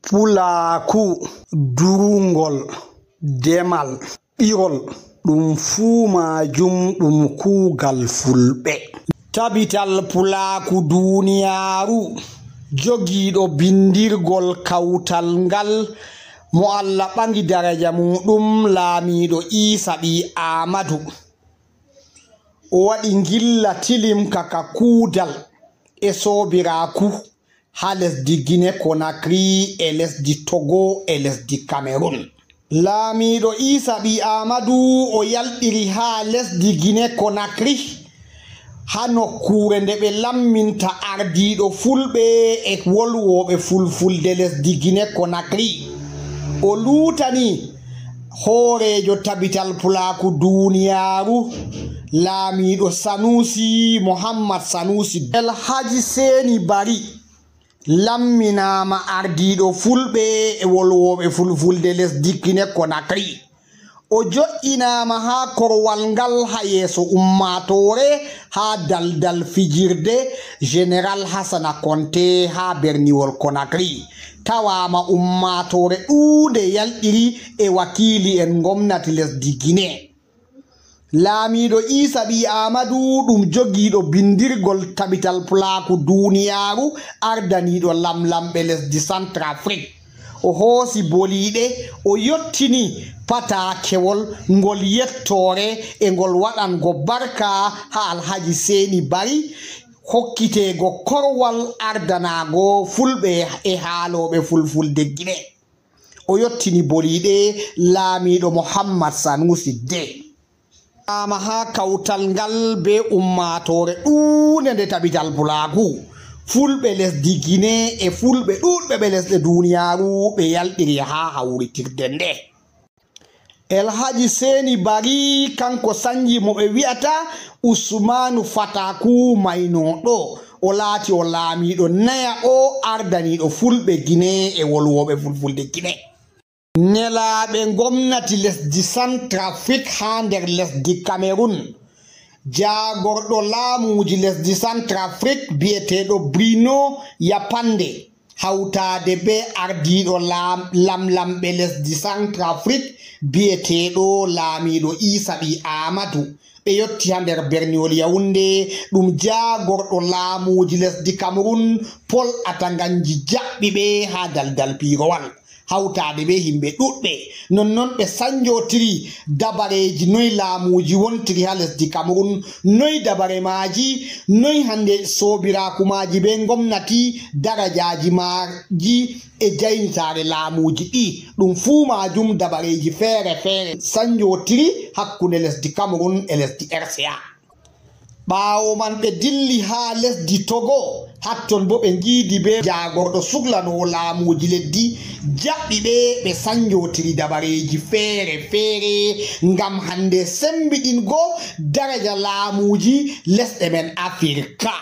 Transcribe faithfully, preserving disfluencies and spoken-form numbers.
Pulaaku, durngol, demal, ɓirol, ɗum fuu maajum ɗum kuugal Fulɓe. Tabital Pulaaku Duuniyaaru, jogiiɗo binndirgol kawtal ngal, mo Allah ɓaŋi daraja muuɗum, laamiiɗo Iisa ɓii Aamadu. O waɗi ngilla tilimka ka kuudal e soobiraaku haa lesdi Gine Konakri e lesdi Togo e lesdi Kamerun. Laamiiɗo Iisa ɓii Aamadu o yalɗiri haa lesdi Gine Konakri, haa nokkuure nde ɓe lamminta ardiiɗo Fulɓe e wolwooɓe Fulfulde lesdi Gine Konakri. O luutani hooreejo Tabital Pulaaku Duuniyaaru, laamiiɗo Sanusi, Muhammad Sanusi. El Haji Seeni Bari lamminaama ardiiɗo Fulɓe e wolwooɓe Fulfulde lesdi Gine Konakri. O jo'inaama haa korowal ngal haa yeeso ummaatoore, haa daldal fijirde Jeneral Hasana Konte haa berniwol Konakri. Tawaama ummaatoore ɗuunde yalɗiri e wakiili'en ngomnati lesdi Gine. Laamiiɗo Iisa ɓii Aamadu ɗum jogiiɗo binndirgol Tabital Pulaaku Duuniyaaru, ardaniiɗo lamlamɓe lesdi Santrafrik. O hoosi boliiɗe, o yottini pataakewol ngol yettoore e ngol waɗango barka haa Alhaji Seeni Bari, hokkiteego korwal ardanaago Fulɓe e haalooɓe Fulfulde Gine. O yottini boliiɗe laamiiɗo Muhammad Sanusi de. Ama haa kawtal ngal bee ummaatoore ɗuunde nde Tabital Pulaaku, Fulɓe lesdi Gine e Fulɓe ɗuuɗɓe ɓe lesɗe duuniyaaru ɓe yalɗiri haa hawritirde nde. El Haji Seeni Bari, kanko sanji mo ɓe wi'ata Usmaanu Fataku maynooɗo, o laati o laamiiɗo nayaɓo ardaniiɗo Fulɓe Gine e wolwooɓe Fulfulde Gine. Nelaaɓe ngomnati lesdi Santrafrik haa nder lesdi Kamerun, jaagorɗo laamuuji lesdi Santrafrik bi'eteeɗo Bruno Yapande, hawtaade bee ardiiɗo laam-, lamlamɓe lesdi Santrafrik bi'eteeɗo laamiiɗo Iisa ɓii Aamadu. Ɓe yotti haa nder berniwol Yawunde, ɗum jaagorɗo laamuuji lesdi Kamerun, Pol Atanganji jaɓɓi ɓe haa daldal piirowal, hawtaade bee yimɓe ɗuuɗɓe. Nonnon ɓe sanjotiri dabareeji, noy laamuuji wontiri haa lesdi Kamerun, noy dabare maaji, noy hannde soobiraaku maaji bee ngomnati, darajaaji maaji, e jaynitaare laamuuji ɗi. Ɗum fuu maajum dabareeji feere feere sanjotiri hakkunde lesdi Kamerun e lesdi R C A. Ɓaawo man ɓe dilli haa lesdi Togo, hatton boo ɓe ngiidi bee jaagorɗo suklanoowo laamuuji leddi, jaɓɓi ɓe, ɓe sanjotiri dabareeji feere feere ngam hannde semmbiɗingo daraja laamuuji lesɗe men Afirka.